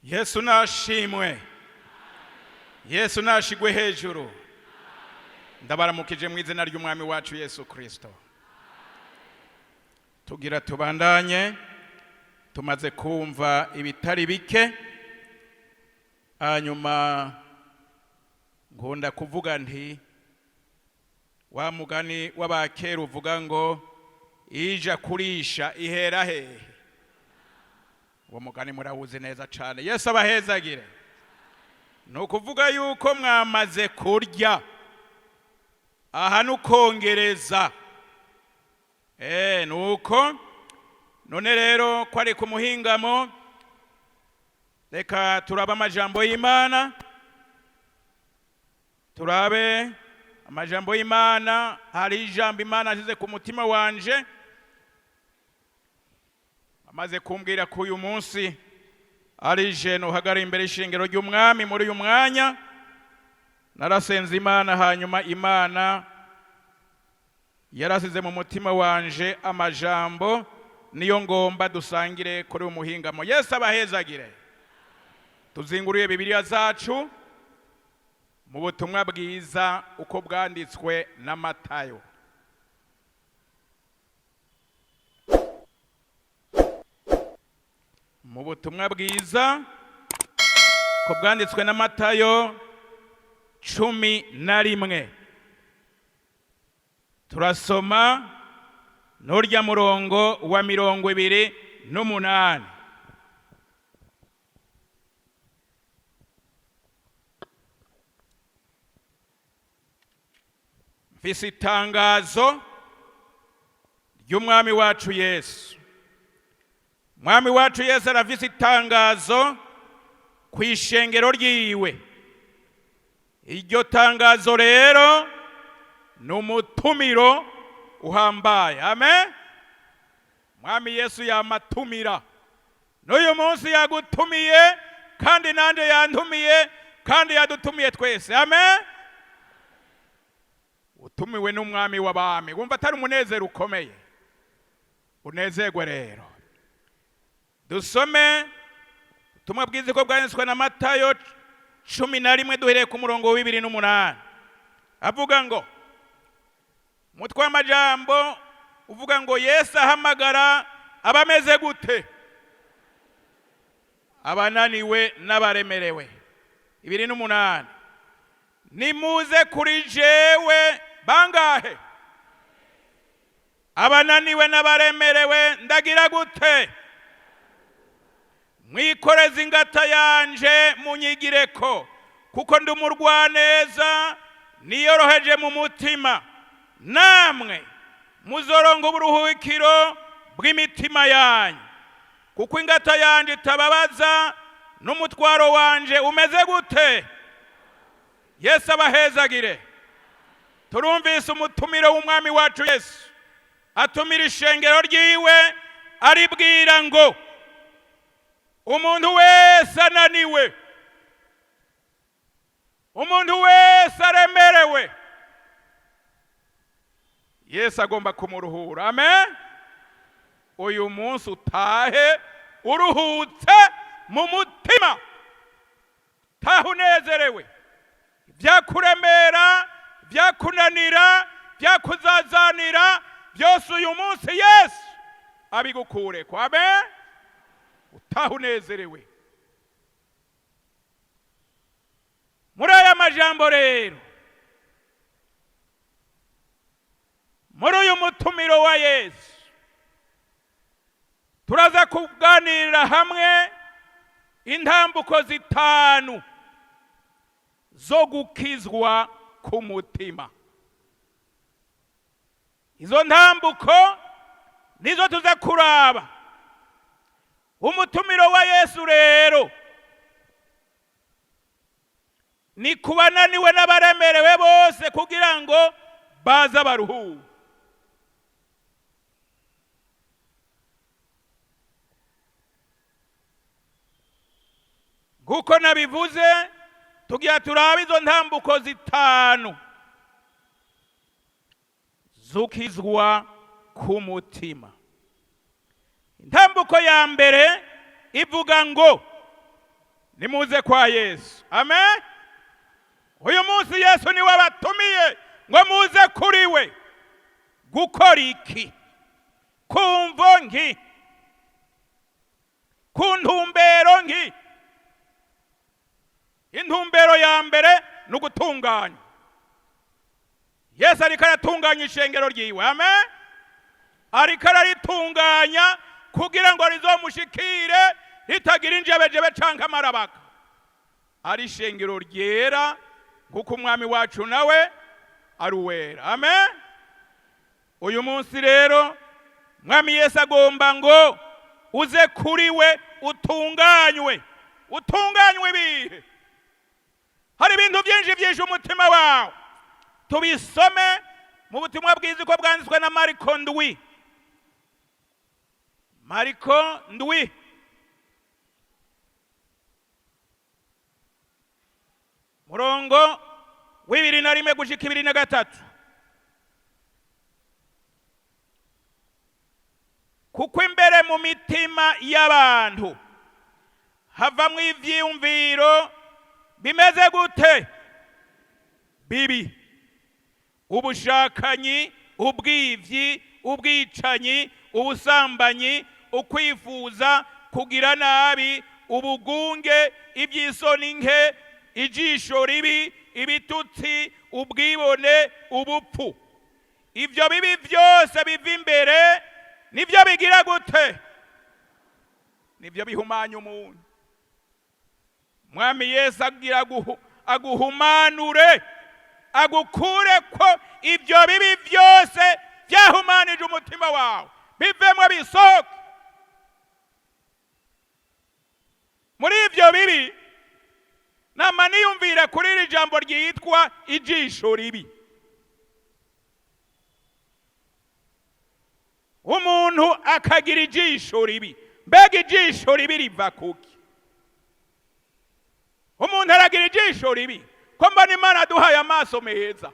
Yesu nashimwe, Yesu nashigwe hejuru. Ndabaramukije mu izina ry'Umwami wacu Yesu Kristo. Tugira tubandanye, tumaze kumva ibitari bike. Hanyuma nkunda kuvuga nti wa mugani w'abakera uvuga ngo ija kurisha ihera hehe? Uwo mugani murawuzi neza cane. Yesu abahezagire. Ni ukuvuga yuko mwamaze kurya, aha nukongereza. Nuko none rero ko ari ku muhingamo, reka turabe amajambo y'Imana, turabe amajambo y'Imana. Hari ijambo Imana ashize ku mutima wanje, amaze kumbwira ko uyu munsi ari je nohagara imbere y'ishengero ry'Umwami. Muri uyu mwanya narasenze Imana, hanyuma Imana yarasize mu mutima wanje amajambo, niyo ngomba dusangire kuri uyu muhingamo. Yesu abahezagire. Tuzinguriye Bibiliya zacu mu butumwa bwiza uko bwanditswe na Matayo. Mu butumwa bwiza uko bwanditswe na Matayo 11, turasoma n'urya murongo wa 28. Mfise itangazo ry'Umwami wacu Yesu. Umwami wacu Yesu arafise itangazo ku ishengero ryiwe. Iryo tangazo rero ni umutumiro uhambaye. Amen. Mwami Yesu yamatumira. N'uyu munsi yagutumiye, kandi nanje yantumiye, kandi yadutumiye twese. Amen. Utumiwe n'Umwami w'abami, wumva atari umunezero ukomeye? Unezerwe rero. Dusome ubutumwa bwiza ko bwanditswe na Matayo 11, duhereye ku murongo w'ibiri n'umunani. Avuga ngo, umutwe w'amajambo uvuga ngo Yesu ahamagara abameze gute? Abananiwe n'abaremerewe. 28. Nimuze kuri jewe bangahe? Abananiwe n'abaremerewe, ndagira gute? Mwikoreze ingata yanje munyigireko, kuko ndi umurwaneza niyoroheje mu mutima, namwe muzoronka uburuhukiro bw'imitima yanyu, kuko ingata yanje itababaza n'umutwaro wanje umeze gute? Yesu abahezagire. Turumvise umutumiro w'Umwami wacu Yesu atumira ishengero ryiwe, aribwira ngo umuntu wese ananiwe, umuntu wese aremerewe, Yesu agomba kumuruhura. Amen. Uyu munsi utahe uruhutse mu mutima, tahe unezerewe. Byakuremera, byakunanira, byakuzazanira byose, uyu munsi Yesu abigukureko. Amen. Utahe unezerewe. Muri aya majambo rero, muri uyu mutumiro wa Yesu, turaza kuganirira hamwe intambuko zitanu zo gukizwa ku mutima. Izo ntambuko nizo tuza kuraba. Umutumiro wa Yesu rero ni kubananiwe n'abaremerewe bose, kugira ngo baze baruhure. Nkuko nabivuze, tugira turabe izo ntambuko zitanu zukizwa ku mutima. Intambuko ya mbere ivuga ngo Nimuze kwa Yesu. Amen. Uyu munsi Yesu niwe abatumiye ngo muze kuri we. Gukora iki? Ku mvo nki? Ku ntumbero nki? Intumbero ya mbere ni ugutunganya. Yesu ariko aratunganya ishengero ryiwe. Amen. Ariko araritunganya kugira ngo rizomushikire ritagira injebejebe canke amarabaka, ari ishengero ryera kuko umwami wacu nawe ari uwera. Amen. Uyu munsi rero Mwami Yesu agomba ngo uze kuri we utunganywe. Utunganywe ibihe? Hari ibintu byinshi byishe umutima wawe. Tubisome mu butumwa bwiza uko bwanditswe na Mariko 7. Mariko 7. Murongo w'21 gushika 23. Kuko imbere mu mitima y'abantu havamwo ivyiyumviro bimeze gute? Bibi. Ubushakanyi, ubwivyi, ubwicanyi, ubusambanyi, ukwifuza, kugira nabi, ubugunge, iby'isoni nke, ijisho ribi, ibitutsi, ubwibone, ubupfu. Ibyo bibi byose biva imbere nibyo bigira gute? Nibyo bihumanya umuntu. Mwami Yesu agira aguhumanure, agukure ko ibyo bibi byose byahumanije umutima wawe, bivemwo bisohoke. Muri ibyo bibi nama niyumvira kuri iri jambo ryitwa ijisho ribi. Umuntu akagira ijisho ribi. Mbega ijisho ribi riva kuki? Umuntu aragira ijisho ribi. Ko mbona Imana aduhaye amaso meza,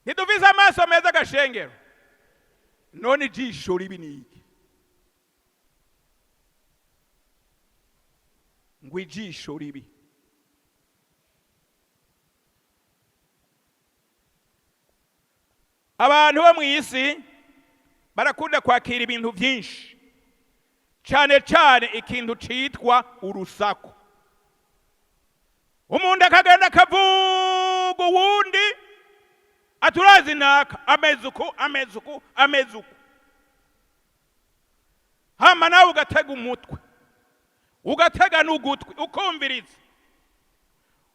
ntidufise amaso meza agashengero. None ijisho ribi ni iki? Ngo ijisho ribi. Abantu bo mu isi barakunda kwakira ibintu byinshi, cyane cyane ikintu citwa urusaku. Umuntu akagenda akavuga uwundi aturazi naka ameze uku, ameze uku, ameze uku, hama nawe ugatega umutwe, ugatega n'ugutwi, ukumviriza.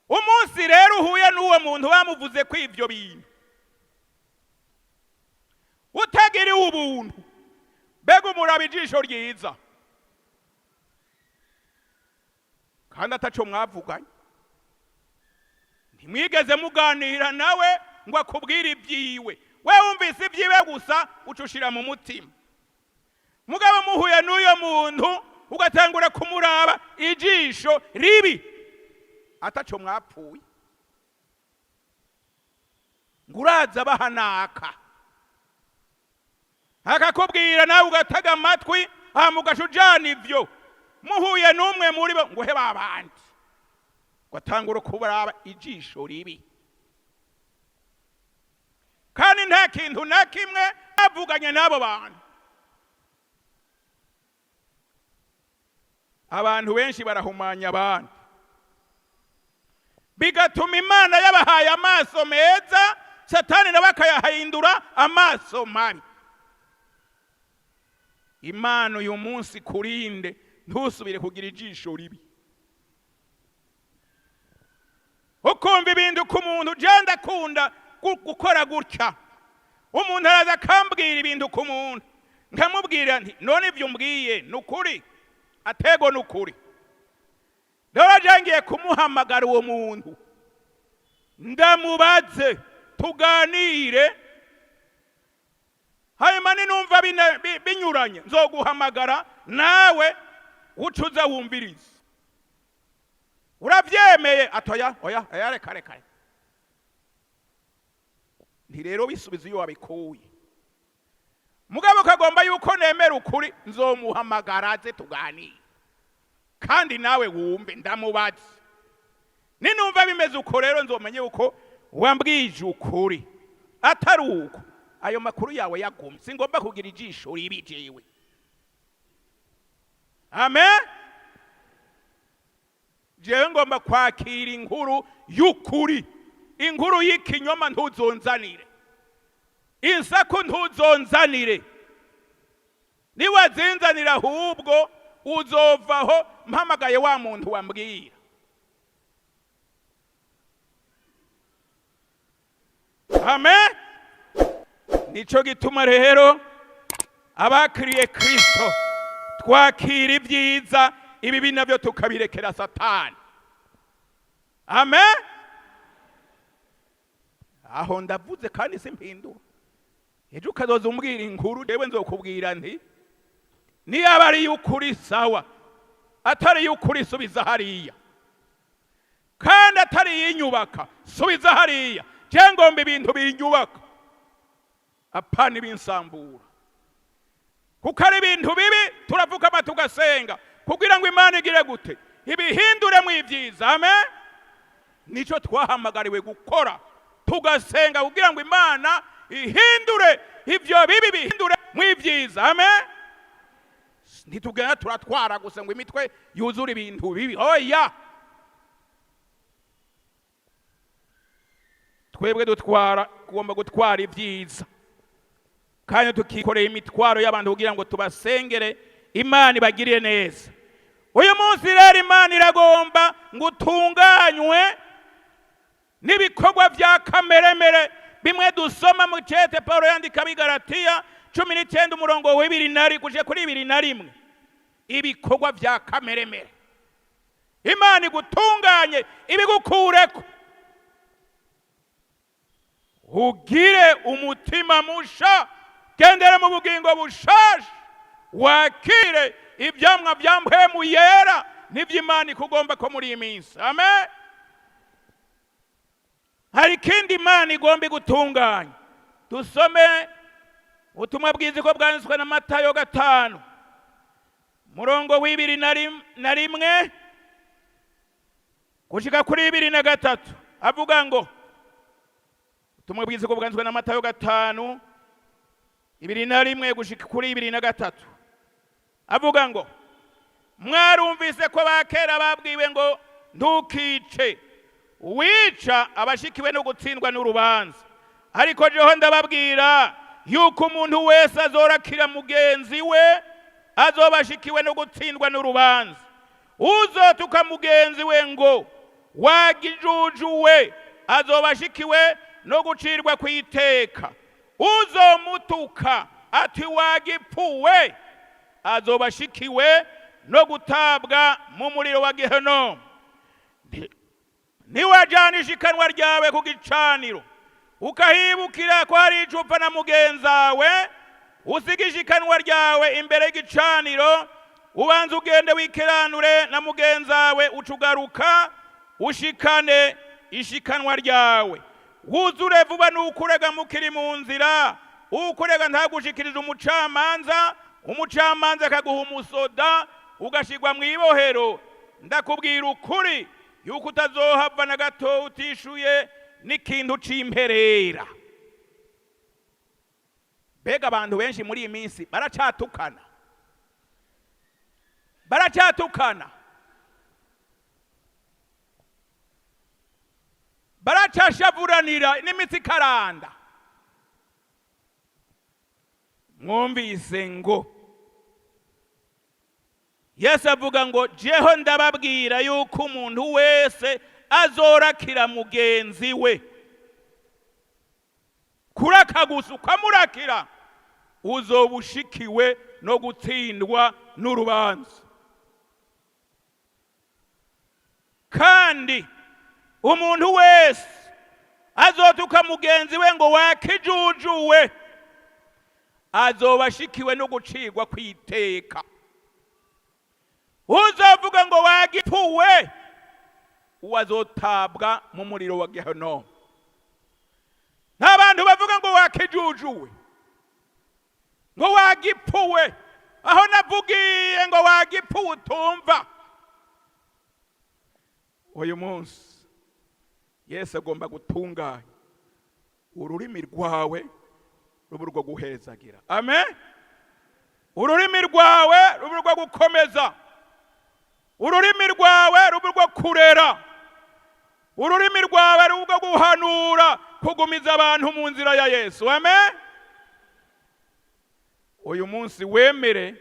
Umunsi rero uhuye n'uwo muntu bamuvuze ko ivyo bintu, utagiriwe ubuntu, mbega umuraba ijisho ryiza kandi ataco mwavuganye, ntimwigeze muganira nawe ngo akubwire ibyiwe. We wumvise ibyiwe gusa uca ushira mu mutima. Mugabo muhuye n'uyo muntu ugatangura kumuraba ijisho ribi ataco mwapfuye, ngo uraza bahanaka, akakubwira nawe ugatega amatwi, hama ugaca ujana ivyo. Muhuye n'umwe muri bo ngo he babandi, ugatangura kubaraba ijisho ribi, kandi nta kintu na kimwe bavuganye n'abo bantu. Abantu benshi barahumanya abandi, bigatuma Imana yabahaye amaso meza, Satani nawe akayahindura amaso mabi. Imana uyu munsi kurinde ntusubire kugira ijisho ribi. Ukumva ibintu ku muntu, je ndakunda gukora gutya. Umuntu araza akambwira ibintu ku muntu, nkamubwira nti none ibyo umbwiye ni ukuri? Atego ni ukuri. Rero je ngiye kumuhamagara uwo muntu, ndamubaze tuganire, hanyuma ninumva binyuranye nzoguhamagara nawe uce uza wumvirize. Uravyemeye? Atoya, oya, oya, reka, reka. Nti rero bisubiza iyo wabikuye. Mugabo kagomba yuko nemera ukuri, nzomuhamagara aze tuganire. Kandi nawe wumve ndamubaze. Ninumva bimeze uko rero, nzomenye uko wambwije ukuri. Atari uko, ayo makuru yawe yagumye, singomba kugira ijisho ribi jewe. Amen. Jewe ngomba kwakira inkuru y'ukuri. Inkuru y'ikinyoma ntuzonzanire, insaku ntuzonzanire. Niwazinzanira ahubwo uzovaho mpamagaye wa muntu wambwira. Amen. Nico gituma rero abakiriye Kristo twakira ibyiza, ibibi navyo tukabirekera Satani. Amen. Aho ndavuze kandi simpindura. Ejo ukazoza umbwira inkuru, jewe nzokubwira nti niyaba ari y'ukuri sawa, atari y'ukuri subiza hariya, kandi atari iyinyubaka subiza hariya. Je ngomba ibintu binyubaka, apana ibinsambura. Kuko ari ibintu bibi turapfukama tugasenga kugira ngo Imana igire gute, ibihindure mu ibyiza. Amen. Nico twahamagariwe gukora, tugasenga kugira ngo Imana ihindure ivyo bibi, bihindure mu ibyiza. Amen. Ntitugenda turatwara gusa ngo imitwe yuzure ibintu bibi. Oya, twebwe dutwara, tugomba gutwara ibyiza, kandi tukikorera imitwaro y'abantu kugira ngo tubasengere Imana ibagirire neza. Uyu munsi rero Imana iragomba ngo utunganywe n'ibikorwa bya kameremere bimwe dusoma mu cete Paulo yandika ab'i Galatiya 19 umurongo w'ibiri na rimwe kuje kuri 21. Ibikorwa bya kameremere Imana igutunganye, ibigukureko, ugire umutima musha, gendere mu bugingo bushasha, wakire ivyamwa vya mpwemu yera n'ivy'Imana ikugomba ko muri iyi minsi. Amen. Hari ikindi Imana igomba igutunganya. Dusome ubutumwa bwiza ko bwanditswe na Matayo 5 murongo w'ibiri na rimwe gushika kuri 23, avuga ngo ubutumwa bwiza ko bwanditswe na Matayo 5 21 gushika kuri 23, avuga ngo mwarumvise ko bakera babwiwe ngo ntukice, uwica abashikiwe no gutsindwa n'urubanza. Ariko jeho ndababwira yuko umuntu wese azorakira mugenzi we azobashikiwe no gutsindwa n'urubanza. Uzotuka mugenzi we ngo wagijuju we azobashikiwe no gucirwa kwiteka. Uzomutuka ati wagipfuwe azobashikiwe no gutabwa mu muriro wa Gehenomu. Niwajana ishikanwa ryawe ku gicaniro ukahibukira ko hari icupa na mugenzawe, usiga ishikanwa ryawe imbere y'igicaniro, ubanze ugende wikeranure na mugenzawe, ucugaruka ushikane ishikanwa ryawe. Wuzure vuba n'ukurega mukiri mu nzira, ukurega ntagushikirize umucamanza, umucamanza akaguha umusoda ugashigwa mu ibohero. Ndakubwira ukuri yuko utazohava na gato utishuye n'ikintu c'imperera. Mbega abantu benshi muri iyi minsi baracatukana, baracatukana, baracashavuranira n'imitsi ikaranda. Mwumvise ngo Yesu avuga ngo jeho ndababwira yuko umuntu wese azorakira mugenzi we, kuraka gusa ukamurakira, uzobushikiwe no gutsindwa n'urubanza. Kandi umuntu wese azotuka mugenzi we ngo wakijujuwe azobashikiwe no gucirwa kwiteka. Uzovuga ngo wagipfuwe uwazotabwa mu muriro wa Gehenomu. Nta bantu bavuga ngo wakijujuwe, ngo wagipfuwe. Aho navugiye ngo wagipfuwe utumva. Uyu munsi Yesu agomba gutunganya ururimi rwawe, ruba urwo guhezagira. Amen. Ururimi rwawe ruba urwo gukomeza, ururimi rwawe ruba urwo kurera, ururimi rwawe ruba urwo guhanura, kugumiza abantu mu nzira ya Yesu. Amen. Uyu munsi wemere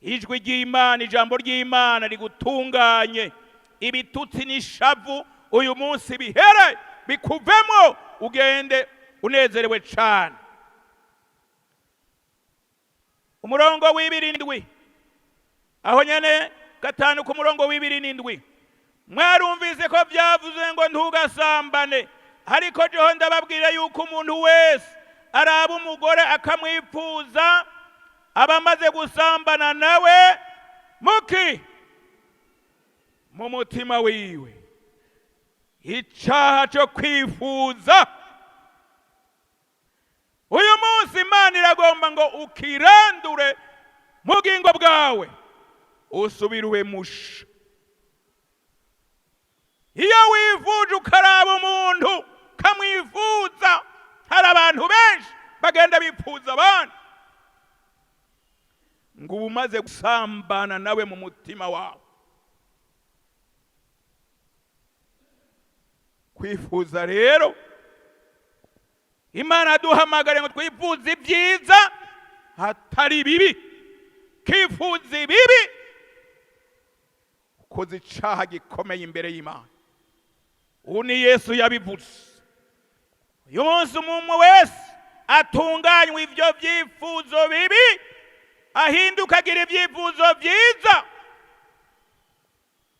ijwi ry'Imana, ijambo ry'Imana rigutunganye. Ibitutsi n'ishavu uyu munsi bihere, bikuvemo, ugende unezerewe cyane. Umurongo w'ibirindwi, aho nyene 5 ku murongo w'ibiri n'indwi: "Mwarumvise ko byavuze ngo ntugasambane, ariko jeho ndababwira yuko umuntu wese araba umugore akamwifuza aba amaze gusambana nawe muki mu mutima wiwe." Icaha cyo kwifuza, uyu munsi Imana iragomba ngo ukirandure mu bugingo bwawe, usubire ube musha. Iyo wifuje, ukaraba umuntu ukamwifuza, hari abantu benshi bagenda bifuza abandi, ngo uba umaze gusambana nawe mu mutima wawe. Kwifuza rero, Imana aduhamagare ngo twifuze ibyiza hatari ibibi. Kifuza ibibi, ukoze icaha gikomeye imbere y'Imana. Ubu ni Yesu yabivuze. Uyu munsi umuntu wese atunganywa ivyo vyifuzo bibi, ahinduka agira ibyifuzo byiza,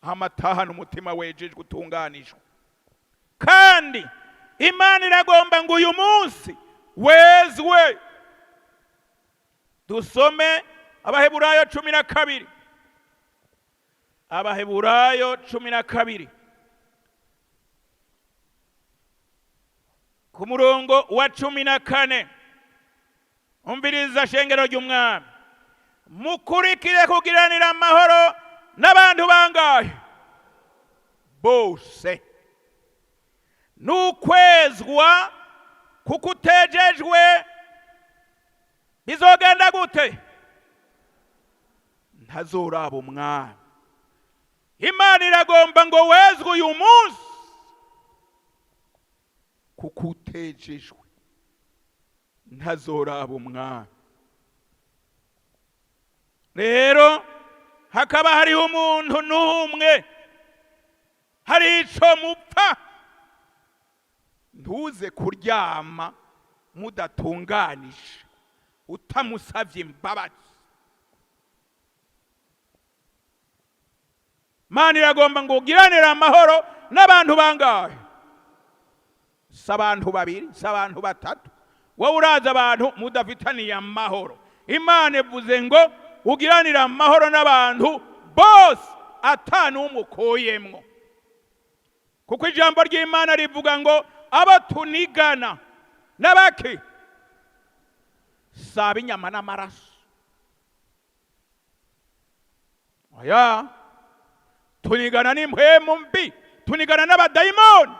amatahana umutima wejejwe, utunganijwe. Kandi Imana iragomba ngo uyu munsi wezwe. Dusome Abaheburayo 12, Abaheburayo 12 ku murongo wa 14. Umviriza, shengero ry'Umwami: "Mukurikire kugiranira amahoro n'abantu bangahe? Bose, n'ukwezwa, kuko utejejwe bizogenda gute? Ntazoraba Umwami." Imana iragomba ngo wezwe uyu munsi, kuko utejejwe ntazoraba Umwami. Rero hakaba hariho umuntu n'umwe hari ico mupfa, ntuze kuryama mudatunganije, utamusavye imbabazi. Mana iragomba ngo ugiranire amahoro n'abantu bangahe? Si abantu babiri, si abantu batatu. Wowe uraza abantu mudafitaniye amahoro. Imana ivuze ngo ugiranire amahoro n'abantu bose, ata n'umwe ukuyemwo, kuko ijambo ry'Imana rivuga ngo abo tunigana n'abaki si ab'inyama n'amaraso. Oya, tunigana n'impwemu mbi, tunigana n'abadayimoni,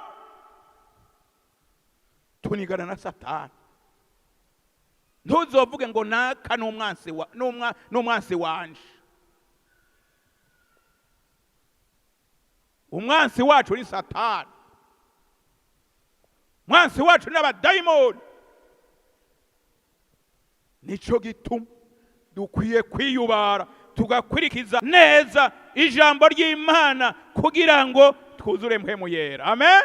tunigana na Satani. Ntuzovuge ngo naka n'umwansi wa n'umwansi wanje. Umwansi wacu ni Satani, umwansi wacu n'abadayimoni. Nico gituma dukwiye kwiyubara, tugakurikiza neza ijambo ry'Imana kugira ngo twuzure Mpwemu Yera. Amen.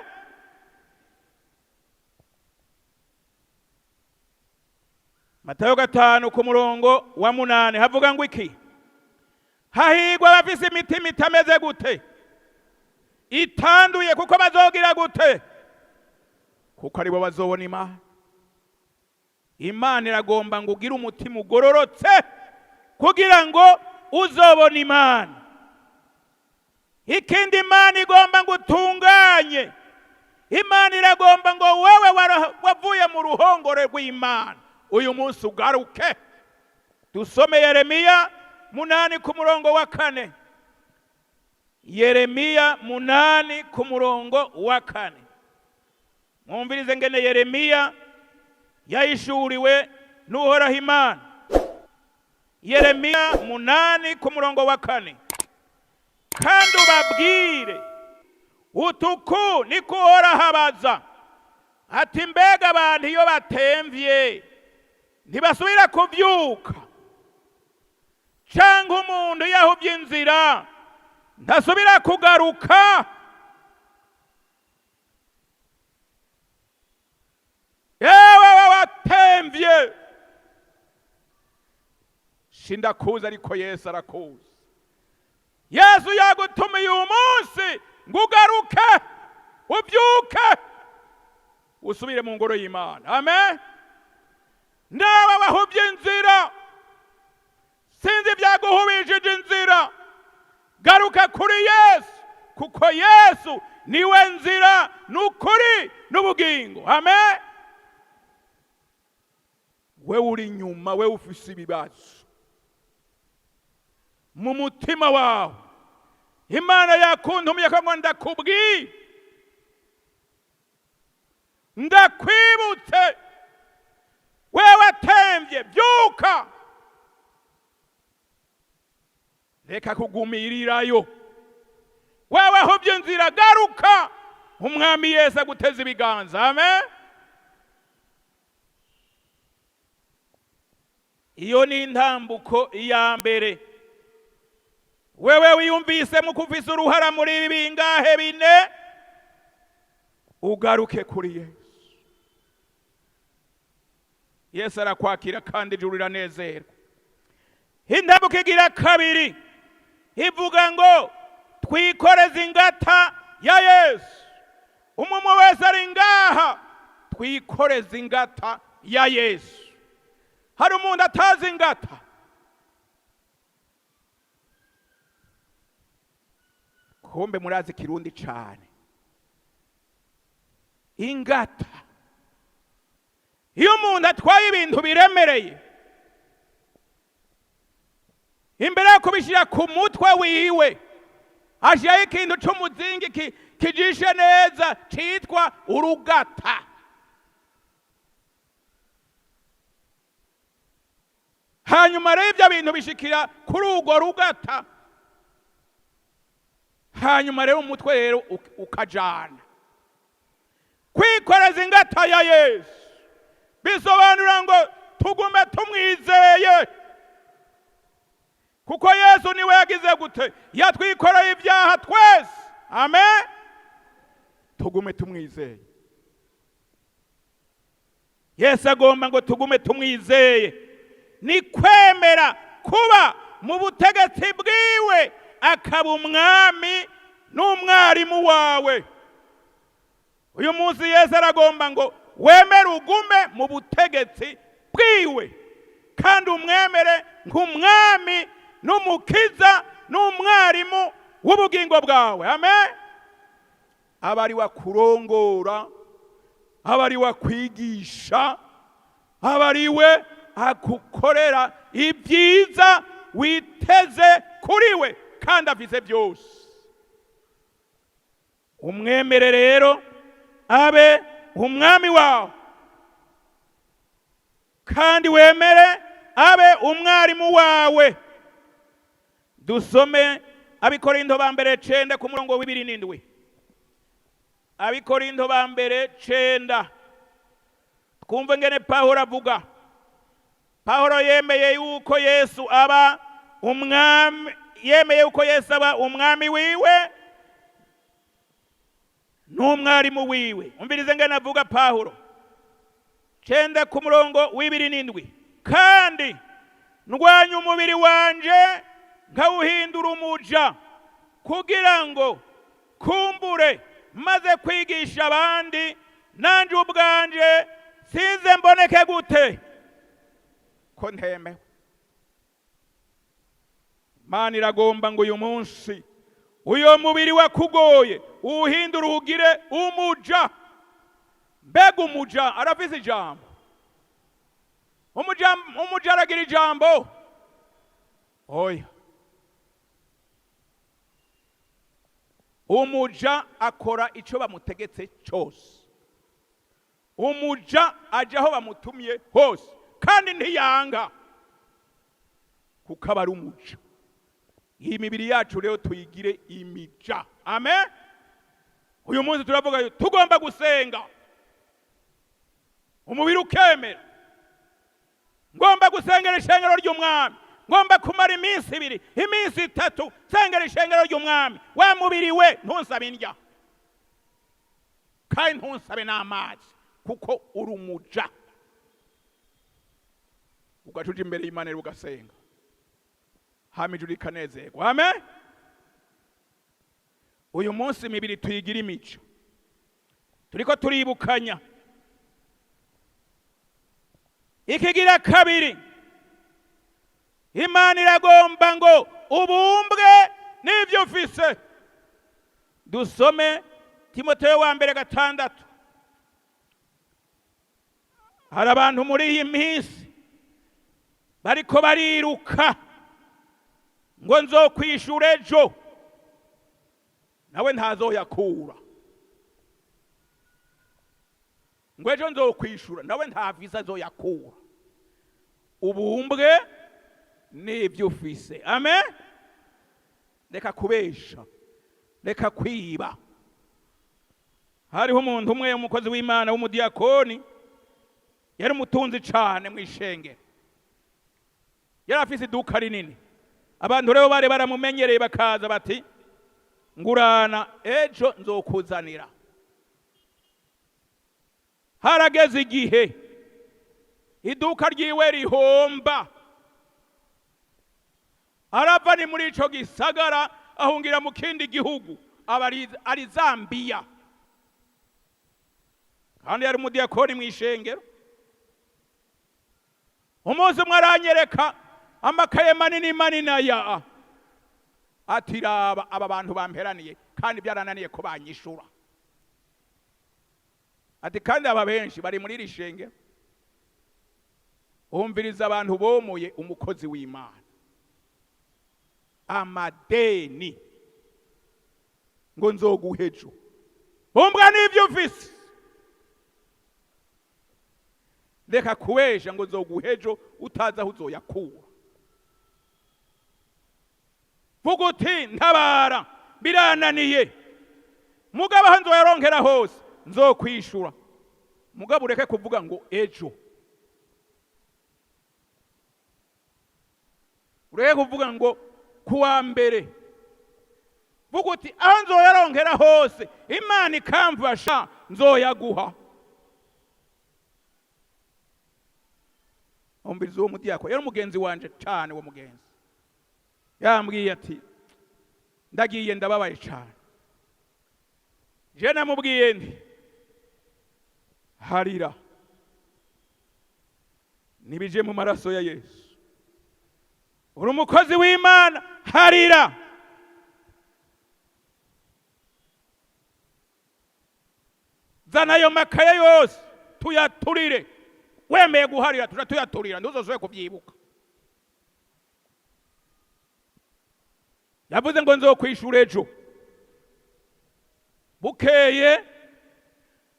Matayo 5 ku murongo wa 8 havuga ngo iki? "Hahigwa abafise imitima itameze gute? Itanduye, kuko bazogira gute? Kuko aribo bazobona Imana." Imana iragomba ngo ugire umutima ugororotse kugira ngo uzobone Imana. Ikindi, Imana igomba ngo utunganye. Imana iragomba ngo wewe wavuye mu ruhongore rw'Imana uyu munsi ugaruke. Dusome Yeremiya 8 ku murongo wa 4. Yeremiya 8 ku murongo wa 4. Mwumvirize ngene Yeremiya yahishuriwe n'Uhoraho Imana. Yeremiya 8 ku murongo wa 4. Kandi ubabwire utuku niko Uhoraho abaza ati mbega abantu iyo batemvye ntibasubira kuvyuka, canke umuntu yahuvye inzira ntasubira kugaruka? Yewe watemvye, sindakuzi ariko Yesu arakuzi. Yesu yagutumiye uyu munsi ngo ugaruke, ubyuke, usubire mu ngoro y'Imana. Amen. Nawe wahuvye inzira, sinzi ibyaguhubishije inzira, garuka kuri Yesu, kuko Yesu niwe nzira n'ukuri n'ubugingo. Amen. We uri nyuma, we ufise ibibazo mu mutima wawe, Imana yakuntumiye ko ngo ndakubwiye, ndakwibutse, wewe watemvye, byuka, reka kugumirirayo. Wewe wahuvye inzira, garuka, Umwami Yesu aguteze ibiganza. Amen. Iyo ni intambuko ya mbere. Wewe wiyumvise mu kuvisa uruhara muri ibi bingahe bine, ugaruke kuri Yesu. Yesu arakwakira kandi ijuru riranezerwa. Intambuko igira kabiri ivuga ngo twikoreze ingata ya Yesu. Umwe wese ari ngaha, twikoreze ingata ya Yesu. Hari umuntu atazi ingata? Kumbe murazi Kirundi cane. Ingata, iyo umuntu atwaye ibintu biremereye, imbere yo kubishyira ku mutwe wiwe ashyiraho ikintu c'umuzingi kijishe neza citwa urugata. Hanyuma rero ibyo bintu bishikira kuri urwo rugata, hanyuma rero umutwe rero ukajana. Kwikoreza ingata ya Yesu bisobanura ngo tugume tumwizeye, kuko Yesu niwe yagize gute, yatwikoreye ibyaha twese. Amen. Tugume tumwizeye. Yesu agomba ngo tugume tumwizeye. Ni kwemera kuba mu butegetsi bwiwe, akaba umwami n'umwarimu wawe. Uyu munsi Yesu aragomba ngo wemere ugume mu butegetsi bwiwe, kandi umwemere nk'umwami n'umukiza n'umwarimu w'ubugingo bwawe. Amen. Aba ari we akurongora, aba ari we akwigisha, aba ari we akukorera ibyiza witeze kuri we, kandi afise byose. Umwemere rero abe umwami wawe, kandi wemere abe umwarimu wawe. Dusome Abikorinto ba mbere 9 ku murongo w'ibiri n'indwi. Abikorinto ba mbere 9. Twumve ngene Pawulo avuga. Pawulo yemeye yuko Yesu aba umwami, yemeye yuko Yesu aba umwami wiwe n'umwarimu wiwe. Umvirize ngene avuga Pawulo 9 ku murongo w'ibiri n'indwi. Kandi ndwanya umubiri wanje nkawuhindura umuja, kugira ngo kumbure maze kwigisha abandi, nanje ubwanje sinze mboneke gute ko ntemewe. Imana iragomba ngo uyu munsi uyo mubiri wakugoye uwuhindure uwugire umuja. Mbega umuja arafise ijambo? Umuja aragira ijambo? Oya. Umuja akora icyo bamutegetse cyose. Umuja ajya aho bamutumye hose kandi ntiyanga, kuko aba ari umuja. Iyi mibiri yacu rero tuyigire imija. Amen. Uyu munsi turavuga tugomba gusenga, umubiri ukemera. Ngomba gusengera ishengero ry'umwami, ngomba kumara iminsi 2, iminsi 3 nsengera ishengero ry'umwami. Wa mubiri we ntunsabe indya kandi ntunsabe n'amazi, kuko uri umuja. Ugaca uja imbere y'Imana rero ugasenga, hama ijuru rikanezerwa. Amen. Uyu munsi imibiri tuyigira imico, turiko turibukanya. Ikigira kabiri, Imana iragomba ngo ubumbwe n'ibyo ufise. Dusome Timoteyo wa mbere 6. Hari abantu muri iyi minsi bariko bariruka ngo nzokwishura ejo, nawe ntazoyakura. Ngo ejo nzokwishura, nawe nta visa azoyakura. Ubumbwe n'ibyo ufise. Amen. Reka kubesha, reka kwiba. Hariho umuntu umwe, umukozi w'Imana w'umudiyakoni, yari umutunzi cane mw'ishengero, yari afise iduka rinini. Abantu rero bari baramumenyereye, bakaza bati ngurana ejo nzokuzanira. Harageze igihe iduka ryiwe rihomba, arava ni muri ico gisagara ahungira mu kindi gihugu, aba ari Zambia, kandi yari umudiyakoni mw'ishengero. Umunsi umwe aranyereka amakaye manini manini aya, ati raba aba bantu bamperaniye kandi byarananiye ko banyishura. Ati kandi aba benshi bari muri iri shengero. Umviriza abantu bomoye umukozi w'Imana amadeni ngo nzoguhe ejo. Bumbwa n'ibyo ufise. Reka kubesha ngo nzoguhe ejo utazi aho uzoyakura. Vuga uti ntabara birananiye, mugabo aho nzoyaronkera hose nzokwishura. Mugabo ureke kuvuga ngo ejo, ureke kuvuga ngo kuwa mbere. Vuga uti aho nzoyaronkera hose Imana ikamfasha nzoyaguha. Umviriza uwo mudiyako, yari umugenzi wanje cane. Uwo mugenzi yambwiye ati ndagiye ndababaye cane. Je namubwiye nti harira nibije mu maraso ya Yesu, uri umukozi w'Imana, harira. Zana ayo makaye yose tuyaturire. Wemeye guharira tuja tuyaturira, ntuzosubire kuvyibuka. Yavuze ngo nzokwishura ejo. Bukeye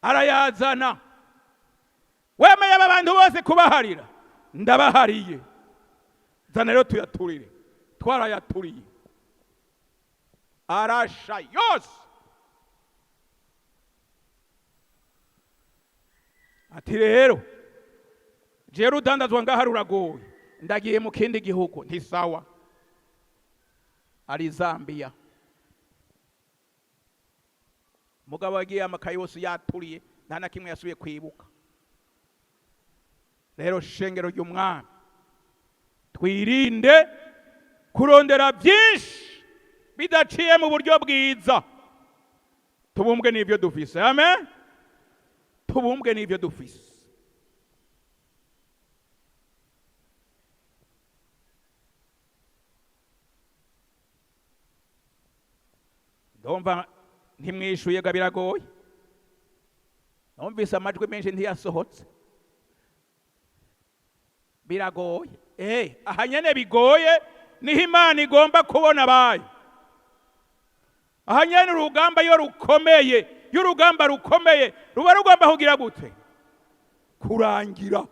arayazana. Wemeye aba bantu bose kubaharira, ndabahariye, zana rero tuyaturire. Twarayaturiye, arasha yose. Ati rero jewe urudandazwa ngaha ruragoye, ndagiye mu kindi gihugu. Nti sawa, ari Zambia. Mugabo yagiye amakaye yose yaturiye, nta na kimwe yasubiye kwibuka. Rero shengero ry'umwami, twirinde kurondera byinshi bidaciye mu buryo bwiza. Tubumbwe n'ibyo dufise. Amen. Tubumbwe n'ibyo dufise. Ndumva ntimwishuye ga biragoye. Numvise amajwi menshi ntiyasohotse. Biragoye. Aha nyene bigoye niho Imana igomba kubona abayo. Aha nyene urugamba iyo rukomeye, iyo urugamba rukomeye ruba rugomba kugira gute? Kurangira.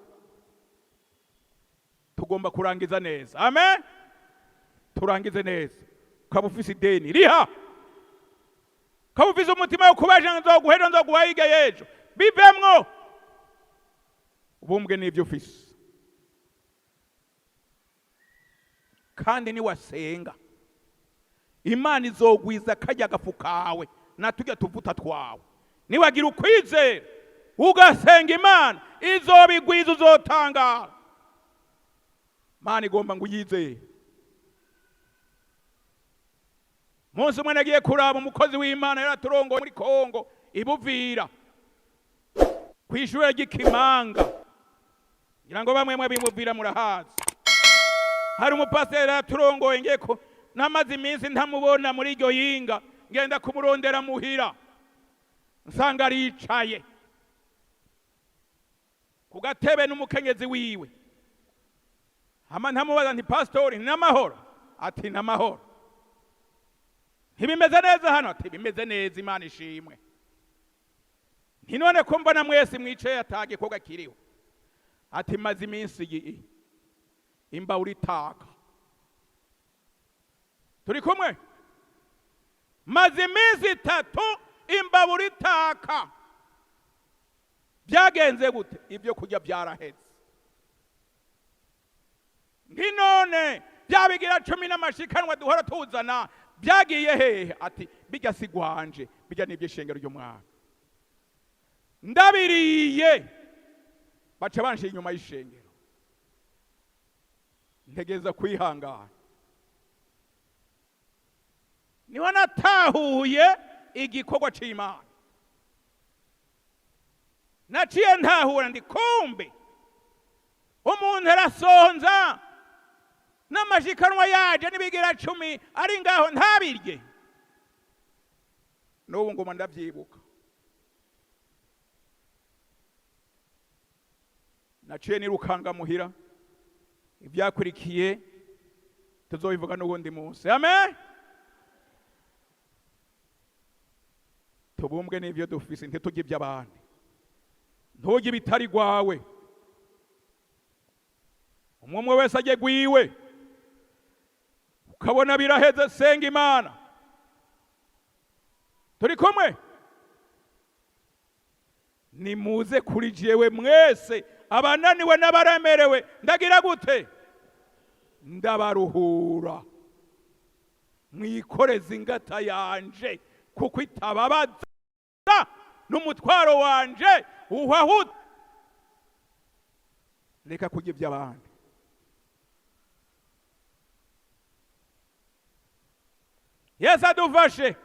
Tugomba kurangiza neza. Amen. Turangize neza. Ukaba ufise ideni, riha. Ukaba ufise umutima wo kubaja, nzoguha ejo, nzoguha hirya y'ejo, bivemwo, ubumbwe n'ibyo ufise. Kandi niwasenga, Imana izogwiza karya gafu kawe na turya tuvuta twawe. Niwagira ukwizera ugasenga, Imana izobigwiza, uzotangara. Imana igomba ngo uyizere. Umunsi umwe nagiye kuraba umukozi w'Imana yaraturongoye muri Kongo ibuvira kw'ishure ry'Ikimanga, ngira ngo bamwe mwe bimuvira murahazi. Hari umupasiteri yaraturongoye, ngiye ko namaze iminsi ntamubona muri iryo yinga, ngenda kumurondera muhira, nsanga aricaye ku gatebe n'umukenyezi wiwe. Hama ntamubaza nti: "Pastori, ni n'amahoro?" Ati: "N'amahoro." "Ntibimeze neza hano?" Ati: "Bimeze neza, Imana ishimwe." Nti: "None ko mbona mwese mwicaye ata gikorwa kiriho?" Ati: "Maze iminsi iyi imbawura itaka." Turi kumwe? "Maze iminsi 3 imbabura itaka." Byagenze gute? Ibyo kurya byaraheze. Nti: "None bya bigira 10 n'amashikanwa duhora tuzana byagiye hehe?" Ati: "Bijya si gwanje, bijya n'iby'ishengero ry'umwami. Ndabiriye baca banshira inyuma y'ishengero, ntegeza kwihangana." Niho natahuye igikorwa c'Imana. Naciye ntahura ndi kumbe umuntu arasonza n'amashikanwa yaje n'ibigira 10 ari ngaho ntabirye. N'ubu nguma ndavyibuka. Naciye nirukanga muhira, ivyakurikiye tuzobivuga n'ubundi munsi. Amen. Tubumbwe n'ivyo dufise, ntitujye iby'abandi. Ntujye ibitari gwawe. Umwe umwe wese ajye gwiwe. Ukabona biraheze, senga Imana. Turi kumwe? Nimuze kuri jewe mwese abananiwe n'abaremerewe, ndagira gute? Ndabaruhura. Mwikoreze ingata yanje kuko itababaza, n'umutwaro wanje uhahutse. Reka kurya iby'abandi. Yesu adufashe,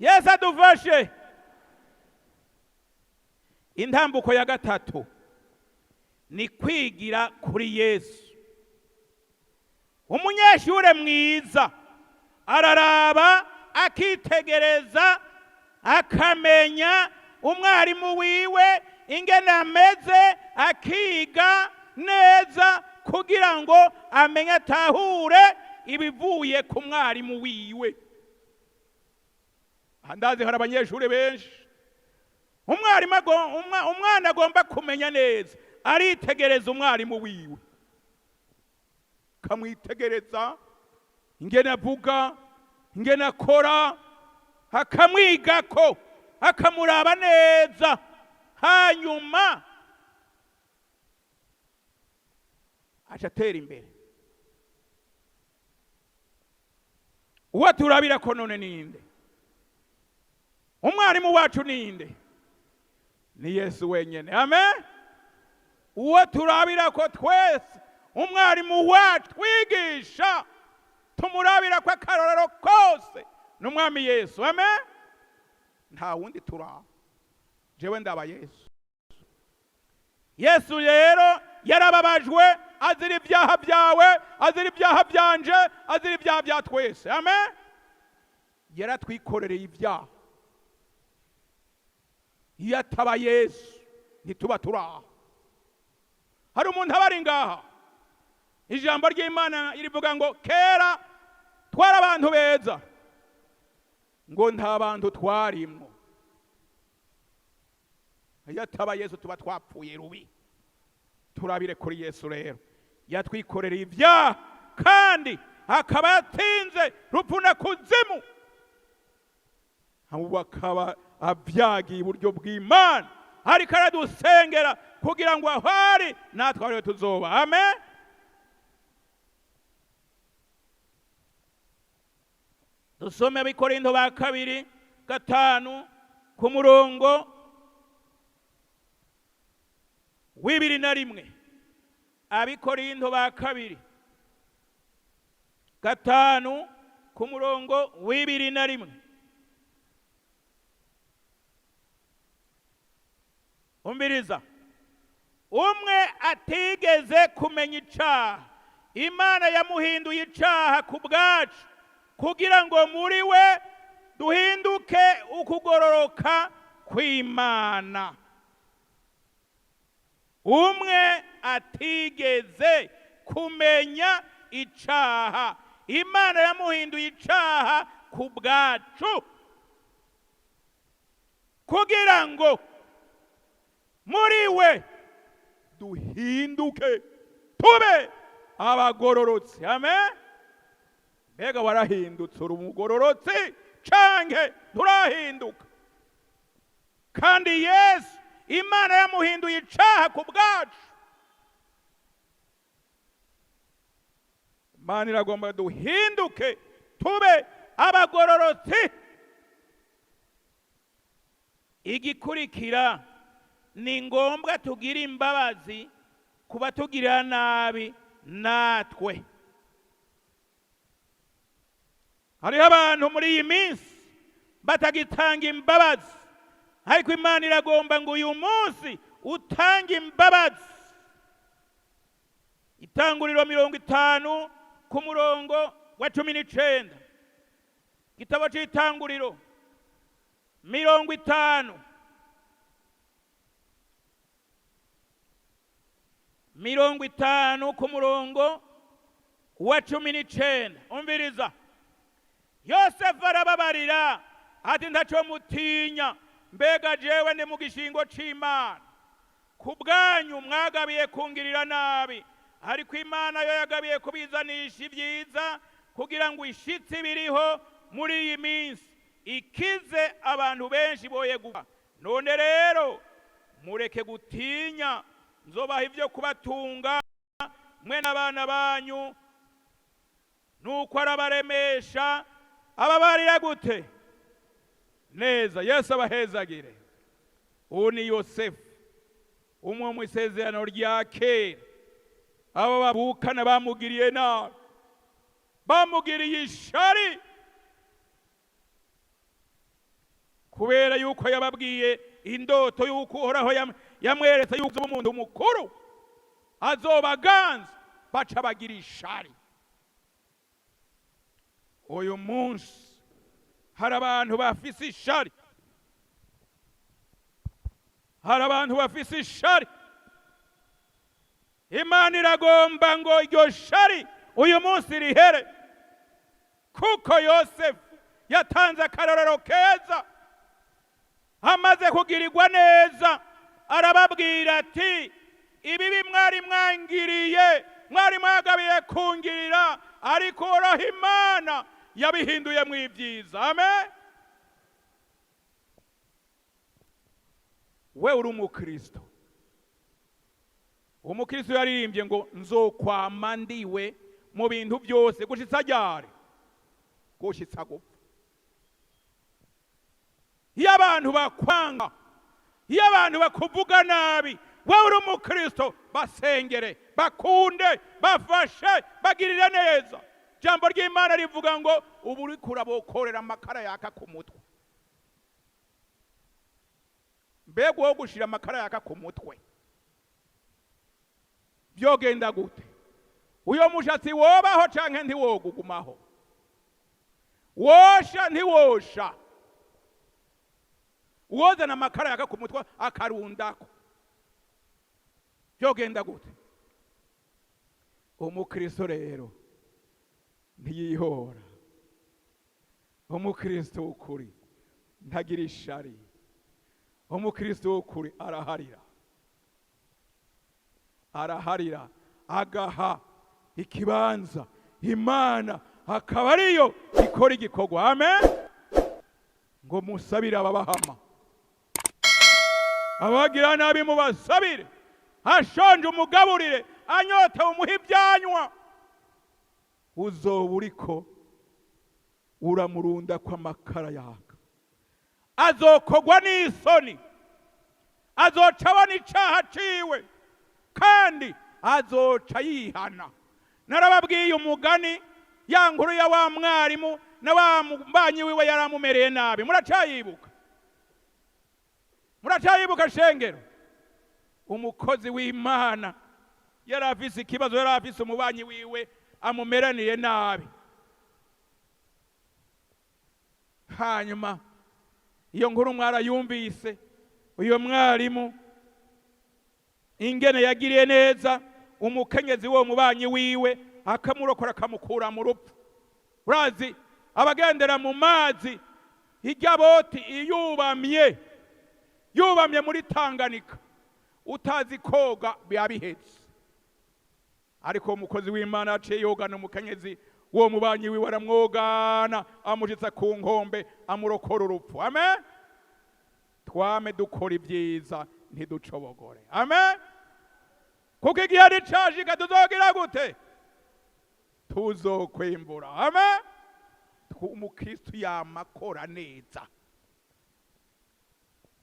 Yesu adufashe. Intambuko ya gatatu ni kwigira kuri Yesu. Umunyeshure mwiza araraba, akitegereza, akamenya umwarimu wiwe ingene ameze, akiga neza kugira ngo amenye, atahure ibivuye ku mwarimu wiwe. Ndazi hari abanyeshuri benshi, umwana agomba kumenya neza, aritegereza umwarimu wiwe, akamwitegereza ingene avuga, ingene akora, akamwigako, akamuraba neza, hanyuma aca atera imbere. Uwo turabira ko none ninde? Umwarimu wacu ninde? Ni Yesu wenyene. Amen. Uwo turabira ko twese, umwarimu wacu twigisha, tumurabira ko akarorero kose ni umwami Yesu. Amen. Nta wundi turaba, jewe ndaba Yesu. Yesu rero yarababajwe azira ibyaha byawe, azira ibyaha byanje, azira ibyaha bya twese. Amen. Yaratwikorereye ibyaha. Iyo ataba Yesu ntituba turaha. Hari umuntu aba ari ngaha, ijambo ry'Imana rivuga ngo kera twari abantu beza. Ngo nta bantu twarimwo. Iyo ataba Yesu tuba twapfuye rubi. Turabire kuri Yesu rero, yatwikorera ibyaha kandi akaba yatsinze rupfu na kuzimu, ahubwo akaba abyagiye iburyo bw'Imana, ariko aradusengera kugira ngo aho ari natwe ariho tuzoba. Amen. Dusome Abikorinto ba kabiri 5 ku murongo 21. Abikorinto ba kabiri 5 ku murongo 21. Umviriza, umwe atigeze kumenya icaha, Imana yamuhinduye icaha ku bwacu, kugira ngo muri we duhinduke ukugororoka kw'Imana. Umwe atigeze kumenya icaha, Imana yamuhinduye icaha ku bwacu, kugira ngo muri we duhinduke tube abagororotsi. Amen. Mbega warahindutse uri umugororotsi canke nturahinduka? Kandi Yesu Imana yamuhinduye icaha ku bwacu. Imana iragomba duhinduke tube abagororotsi. Igikurikira ni ngombwa tugire imbabazi kuba tugirira nabi natwe. Hariho abantu muri iyi minsi batagitanga imbabazi, ariko Imana iragomba ngo uyu munsi utange imbabazi. Itanguriro 50 ku murongo wa 19. Igitabo c'Itanguriro 50. 50 ku murongo wa 19. Umviriza, Yosefu arababarira ati ntaco mutinya, mbega jewe ndi mu gishingo c'Imana. Ku bwanyu mwagabiye kungirira nabi, ariko Imana yo yagabiye kubizanisha ibyiza, kugira ngo ishitsi biriho muri iyi minsi ikize abantu benshi boye gupfa. None rero mureke gutinya, nzobaha ibyo kubatunga mwe n'abana banyu. Nuko arabaremesha. Ababarira gute? Neza. Yesu abahezagire. Uwo ni Yosefu, umwe mu isezerano rya kera. Abo babukana bamugiriye nabi, bamugiriye ishari, kubera yuko yababwiye indoto yuko Uhoraho yamweretse yuko umuntu mukuru azobaganza, baca bagira ishari. Uyu munsi hari abantu bafise ishari, hari abantu bafise ishari. Imana iragomba ngo iryo shari uyu munsi rihere, kuko Yosefu yatanze akarorero keza. Amaze kugirirwa neza arababwira ati ibibi mwari mwangiriye, mwari mwagabiye kungirira, ariko Uhoraho Imana yabihinduye mu ibyiza. Amen. We uri umukristo. Umukristo yaririmbye ngo nzokwama ndiwe mu bintu byose gushitsa ryari? Gushitsa gupfa. Iyo abantu bakwanga, iyo abantu bakuvuga nabi, wewe uri umukristo, basengere, bakunde, bafashe, bagirire neza. Jambo ry'Imana rivuga ngo ubu uriko urabokorera amakara yaka ku mutwe. Mbega wo gushira amakara yaka ku mutwe byogenda gute? Uyo mushatsi wobaho canke ntiwogugumaho? Wosha ntiwosha? Uwozana amakara yaka ku mutwe akarundako byogenda gute? Umukristo rero ntiyihora. Umukristo w'ukuri ntagira ishari. Umukristo w'ukuri araharira, araharira agaha ikibanza Imana akaba ariyo ikora igikorwa. Amen. Ngo musabire ababahama, abagira nabi mubasabire, ashonje umugaburire, anyotewe umuhe ibyanywa. Uzoba uriko uramurunda kw'amakara yaka, azokogwa n'isoni, azoca abona icaha ciwe, kandi azoca yihana. Narababwiye umugani ya nkuru ya wa mwarimu na wa mubanyi wiwe yaramumereye nabi. Muracayibuka? Muracayibuka shengero? Umukozi w'Imana yari afise ikibazo, yari afise umubanyi wiwe amumeraniye nabi. Hanyuma iyo nkuru mwarayumvise, uyo mwarimu ingene yagiriye neza umukenyezi wo mubanyi wiwe akamurokora akamukura mu rupfu. Urazi abagendera mu mazi ijya boti iyubamye, yubamye muri Tanganyika, utazi koga biba bihetse. Ariko umukozi w'Imana aciye yogana umukenyezi wo mubanyi wiwe, aramwogana amushitsa ku nkombe, amurokora urupfu. Amen. Twame dukora ibyiza ntiducobogore. Amen. Kuko igihe ari cashika tuzogira gute? Tuzokwimbura. Amen. Umukristo yamakora neza.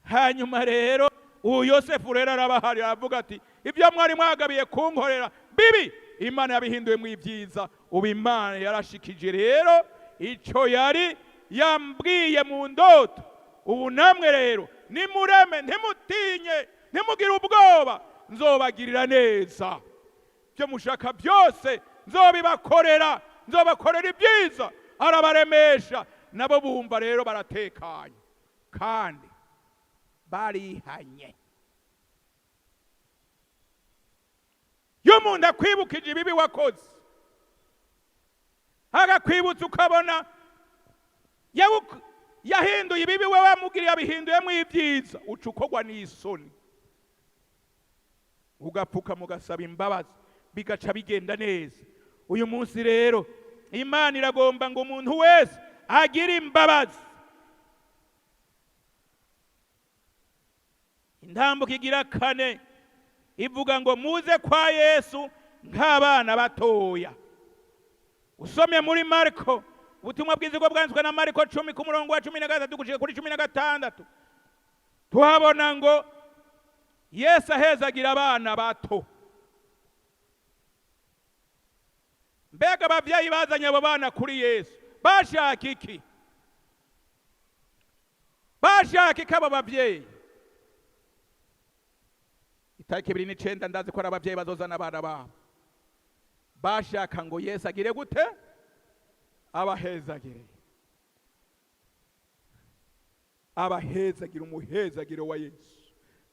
Hanyuma rero uyu Yosefu rero arabahari, aravuga ati ibyo mwari mwagabiye kunkorera bibi, Imana yabihinduye mu ibyiza. Ubu Imana yarashikije rero ico yari yambwiye mu ndoto. Ubu namwe rero nimureme, ntimutinye, ntimugire ubwoba, nzobagirira neza. Ibyo mushaka byose nzobibakorera, nzobakorera ibyiza. Arabaremesha, nabo bumva rero baratekanye kandi barihanye. Iyo umuntu akwibukije ibibi wakoze, agakwibutsa ukabona yahinduye ibibi we wamugiriye abihinduyemo ibyiza, uca ukogwa n'isoni, ugapfuka mugasaba imbabazi, bigaca bigenda neza. Uyu munsi rero Imana iragomba ngo umuntu wese agire imbabazi. Intambuko igira kane ivuga ngo muze kwa Yesu nk'abana batoya. Usomye muri Marko, ubutumwa bwiza bwo bwanditswe na Marko 10 ku murongo wa 13 gushika kuri 16, tuhabona ngo Yesu ahezagira abana bato. Mbega abavyeyi bazanye abo bana kuri Yesu bashaka iki? Bashaka iki abo bavyeyi? Itariki 29 ndazi ko ari abavyeyi bazozana abana babo. Bashaka ngo Yesu agire gute? Abahezagire, abahezagire. Umuhezagiro wa Yesu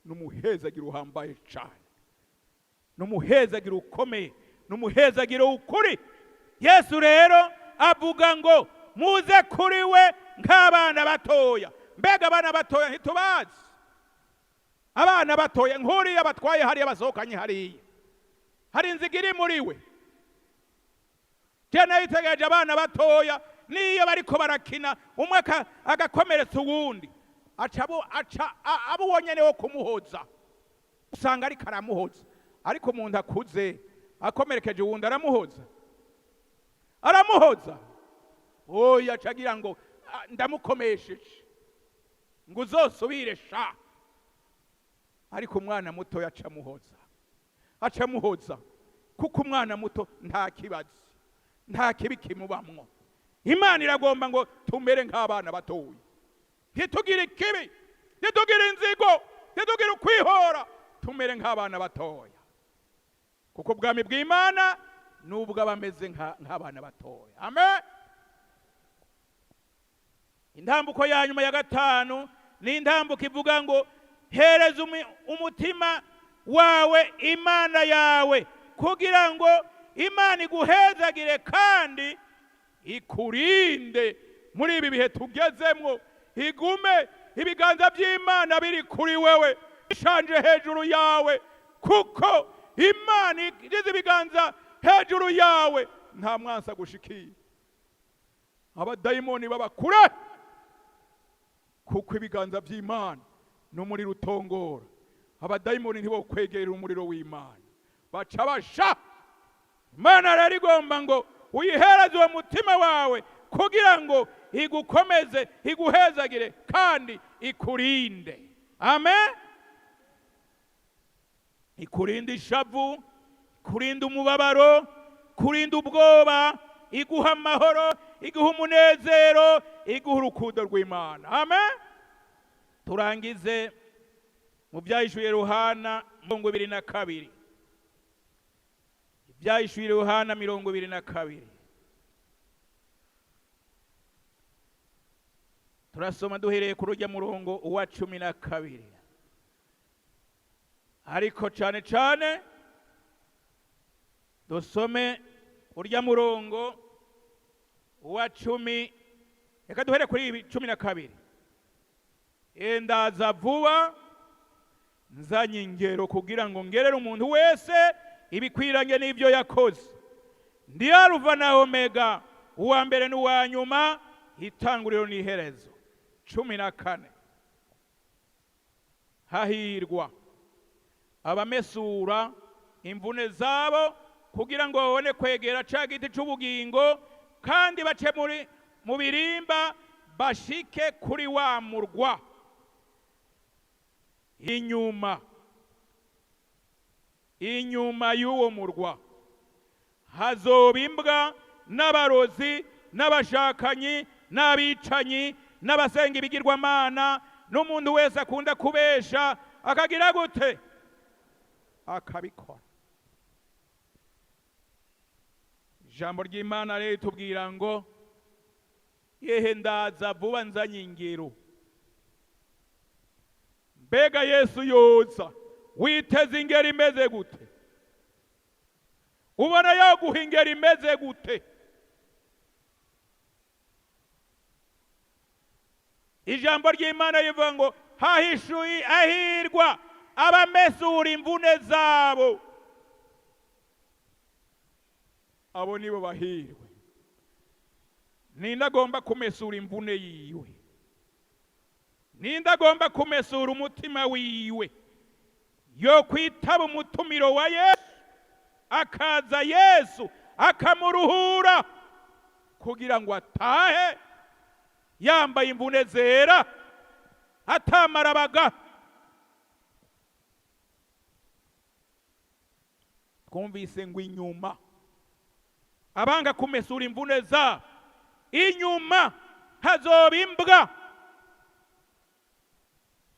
n'umuhezagiro uhambaye cyane, n'umuhezagiro ukomeye, n'umuhezagiro w'ukuri. Yesu rero avuga ngo muze kuri we nk'abana batoya. Mbega abana batoya ntitubazi? Abana batoya nk'uriya batwaye hariya basohokanye hariya, hari inziga iri muri we. Je nayitegereje abana batoya niyo bariko barakina, umwe agakomeretsa uwundi, aca abo wonyene wo kumuhoza, usanga ariko aramuhoza. Ariko umuntu akuze akomerekeje uwundi aramuhoza, aramuhoza. Oya, aca agira ngo ndamukomesheje ngo uzosubire sha. Ariko umwana muto aca amuhoza, kuko umwana muto nta kibazo, nta kibi kimubamwo. Imana iragomba ngo tumere nk'abana batoya, ntitugire ikibi, ntitugire inzigo, ntitugire ukwihora, tumere nk'abana batoya, kuko ubwami bw'Imana nubwo abameze nk'abana batoya. Amen. Intambuko ya nyuma ya gatanu ni intambuko ivuga ngo hereza umutima wawe Imana yawe, kugira ngo Imana iguhezagire kandi ikurinde Muri ibi bihe tugezemwo, igume ibiganza by'Imana biri kuri wewe, bishanje hejuru yawe, kuko Imana igize ibiganza hejuru yawe nta mwansi agushikiye. Abadayimoni baba kure, kuko ibiganza by'Imana n'umuriro utongora. Abadayimoni ntibokwegerera umuriro w'Imana, baca basha. Imana rero igomba ngo uyihereze uwo mutima wawe kugira ngo igukomeze, iguhezagire kandi ikurinde. Amen. Ikurinde ishavu, ikurinde umubabaro, ikurinde ubwoba, iguha amahoro, iguha umunezero, iguha urukundo rw'Imana. Amen. Turangize mu Byahishuye Yohana 22. Ibyahishuye Yohana 22. Turasoma duhereye ku rujya murongo wa 12. Ariko cyane cyane dusome urya murongo wa 10, reka duhere kuri 12. Endaza vuba nzanye ingero kugira ngo ngerere umuntu wese ibikwiranye n'ibyo yakoze. Ndi Alufa na Omega, uwa mbere n'uwa nyuma, itanguriro n'iherezo. 14. Hahirwa abamesura imvune zabo kugira ngo babone kwegera ca giti c'ubugingo, kandi bace mu birimba bashike kuri wa murwa. Inyuma y'uwo murwa hazoba imbwa n'abarozi n'abashakanyi n'abicanyi n'abasenga ibigirwamana n'umuntu wese akunda kubesha akagira gute akabikora. Ijambo ry'Imana rero tubwira ngo yehe ndaza vuba nzanye ingero. Mbega Yesu yoza witeze ingero imeze gute? Ubona yaguha ingero imeze gute? Ijambo ry'Imana rivuga ngo hahishuye ahirwa abamesura imvune zabo. Abo nibo bahirwe. Ninde agomba kumesura imvune yiwe? Ninde agomba kumesura umutima wiwe? Yo kwitaba umutumiro wa Yesu, akaza Yesu akamuruhura kugira ngo atahe yambaye imvune zera atamarabaga. Twumvise ngo inyuma abanga kumesura imvune za inyuma hazoba imbwa.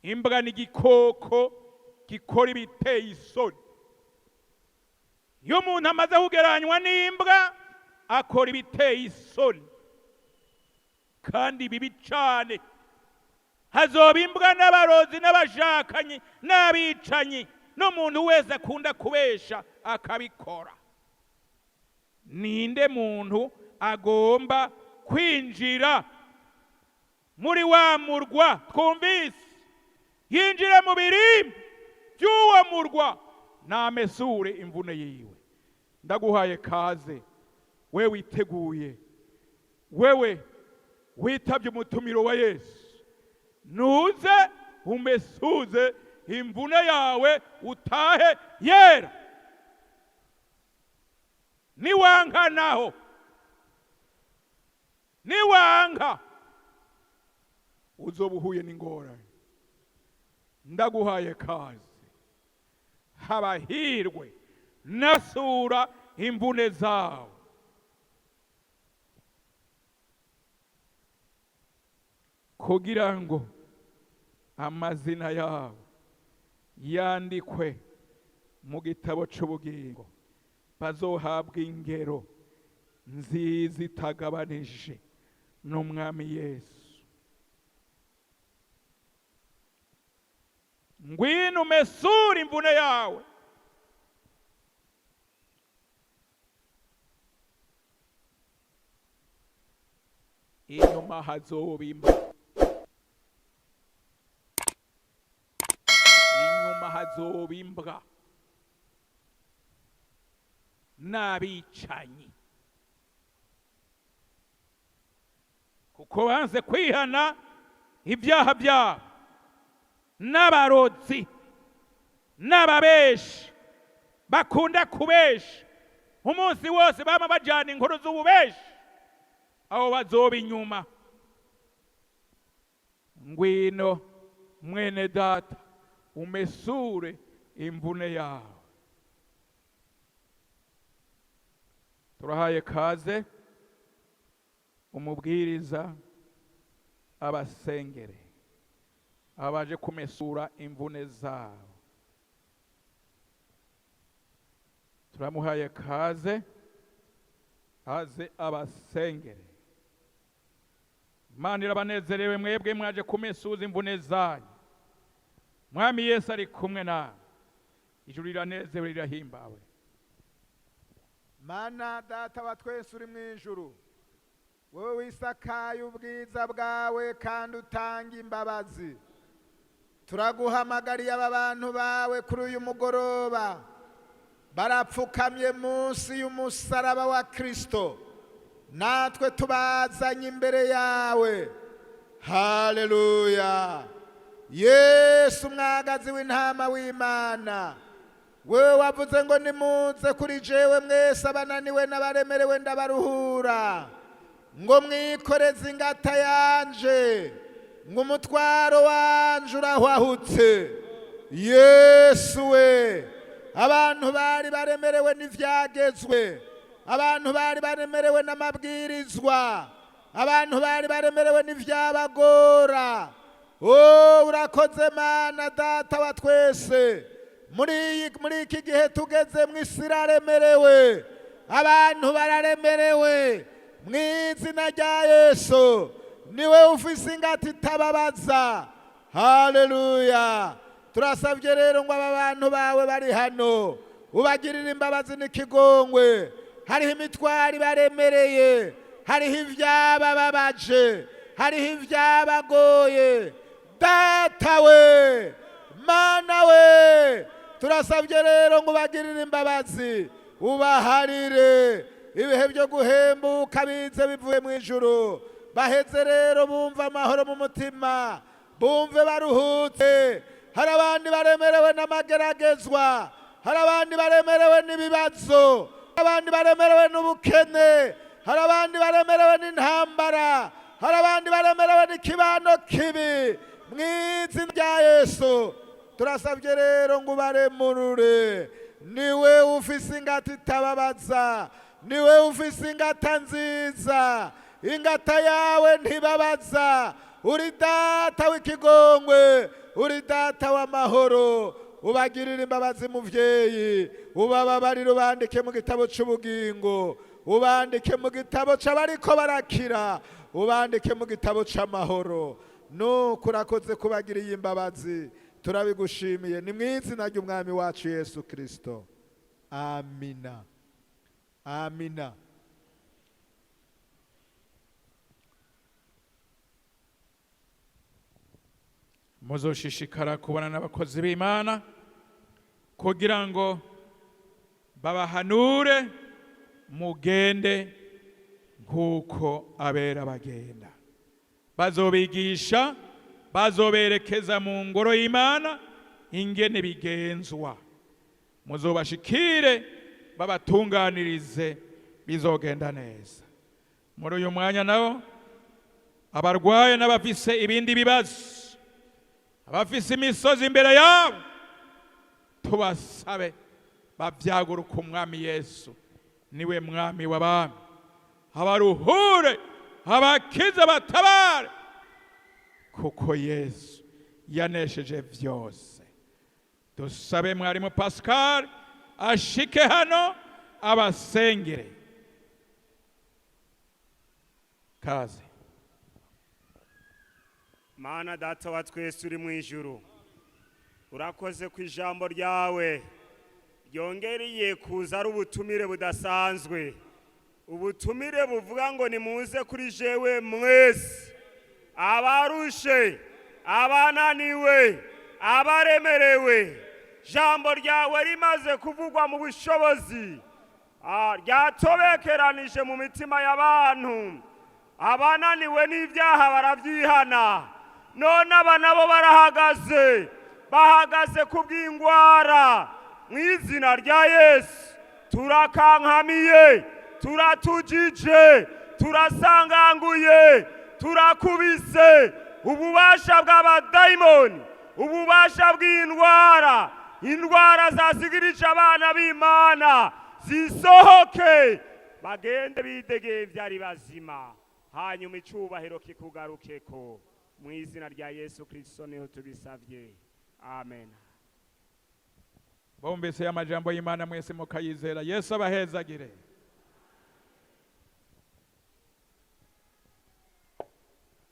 Imbwa ni igikoko gikora ibiteye isoni. Iyo umuntu amaze kugeranywa n'imbwa akora ibiteye isoni kandi bibi cyane. Hazoba imbwa n'abarozi n'abashakanyi n'abicanyi n'umuntu wese akunda kubesha akabikora. Ninde muntu agomba kwinjira muri wa murwa twumvise? Yinjire mu birimba by'uwo murwa namesure imvune yiwe. Ndaguhaye kaze we witeguye, wewe witabye umutumiro wa Yesu, nuze umesuze imvune yawe utahe yera. Niwanka naho, niwanka uzoba uhuye n'ingorane. Ndaguhaye kaze. Habahirwe nasura imvune zawe. Kugira ngo amazina yabo yandikwe mu gitabo c'ubugingo, bazohabwa ingero nziza itagabanije n'Umwami Yesu. Ngwino umesure imvune yawe. Inyuma hazoba imbwa, inyuma hazoba imbwa n'abicanyi, kuko banze kwihana ibyaha byabo, n'abarozi n'ababeshi bakunda kubesha umunsi wose, bama bajana inkuru z'ububeshi, aho bazoba inyuma. Ngwino mwene data, umesure imvune yawe. Turahaye kaze umubwiriza abasengere abaje kumesura imvune zabo. Turamuhaye kaze aze abasengere. Imana irabanezerewe mwebwe mwaje kumesuza imvune zanyu. Mwami Yesu ari kumwe nawe, ijuru riranezerewe rirahimbawe. Mana Data wa twese uri mu ijuru, wowe wisakaye ubwiza bwawe kandi utanga imbabazi, turaguhamagariye aba bantu bawe kuri uyu mugoroba barapfukamye munsi y'umusaraba wa Kristo, natwe tubazanye imbere yawe. Haleluya! Yesu mwagazi w'intama w'Imana, wewe wavuze ngo nimuze kuri jewe mwese abananiwe n'abaremerewe ndabaruhura, ngo mwikoreze ingata yanje, ngo umutwaro wanje urahwahutse. Yesu we, abantu bari baremerewe n'ivyagezwe, abantu bari baremerewe n'amabwirizwa, abantu bari baremerewe n'ivyabagora. Oh, urakoze Mana Data wa twese. Muri iki gihe tugeze mu isi iraremerewe, abantu bararemerewe. Mu izina rya Yesu, niwe ufise ingata itababaza. Haleluya! Turasabye rero ngo aba bantu bawe bari hano ubagirire imbabazi n'ikigongwe. Hariho imitwaro ibaremereye, hariho ibyabababaje, hariho ibyabagoye. Data we, Mana we, turasabye rero ngo ubagirire imbabazi, ubaharire ibihe byo guhembuka bize bivuye mu ijuru. Baheze rero bumva amahoro mu mutima, bumve baruhutse. Hari abandi baremerewe n'amageragezwa, hari abandi baremerewe n'ibibazo, hari abandi baremerewe n'ubukene, hari abandi baremerewe n'intambara, hari abandi baremerewe n'ikibano kibi. Mu izina rya Yesu turasabye rero ngo ubaremurure. Niwe ufise ingata itababaza, niwe ufise ingata nziza, ingata yawe ntibabaza. Uri Data w'ikigongwe, uri Data w'amahoro. Ubagirire imbabazi muvyeyi, ubababarire, ubandike mu gitabo c'ubugingo, ubandike mu gitabo c'abariko barakira, ubandike mu gitabo c'amahoro. Nuko urakoze kubagiriye imbabazi, turabigushimiye. Ni mu izina ry'Umwami wacu Yesu Kristo, amina, amina. Muzoshishikara kubana n'abakozi b'Imana kugira ngo babahanure, mugende nk'uko abera bagenda. Bazobigisha, bazoberekeza mu ngoro y'Imana ingene bigenzwa. Muzobashikire babatunganirize, bizogenda neza. Muri uyu mwanya nabo abarwaye n'abafise ibindi bibazo, abafise imisozi imbere yabo, tubasabe bavyaguruka Umwami Yesu, niwe Mwami w'abami, abaruhure, abakize, batabare, kuko Yesu yanesheje vyose. Dusabe mwarimu Pascal ashike hano abasengere. Kaze. Mana Data wa twese uri mu ijuru, urakoze ku ijambo ryawe ryongereye kuza ari ubutumire budasanzwe. Ubutumire buvuga ngo nimuze kuri jewe mwese abarushe, abananiwe, abaremerewe. Jambo ryawe rimaze kuvugwa mu bushobozi, ryatobekeranije mu mitima y'abantu. Abananiwe n'ibyaha barabyihana, none aba nabo barahagaze, bahagaze ku bw'ingwara. Mu izina rya Yesu turakankamiye, turatujije, turasanganguye, turakubise ububasha bw'abadayimoni, ububasha bw'indwara. Indwara zasigirije abana b'Imana zisohoke, bagende bidegevya ari bazima, hanyuma icubahiro kikugarukeko. Mu izina rya Yesu Kristo niho tubisavye, amen. Bumvise amajambo y'Imana mwese mukayizera, Yesu abahezagire.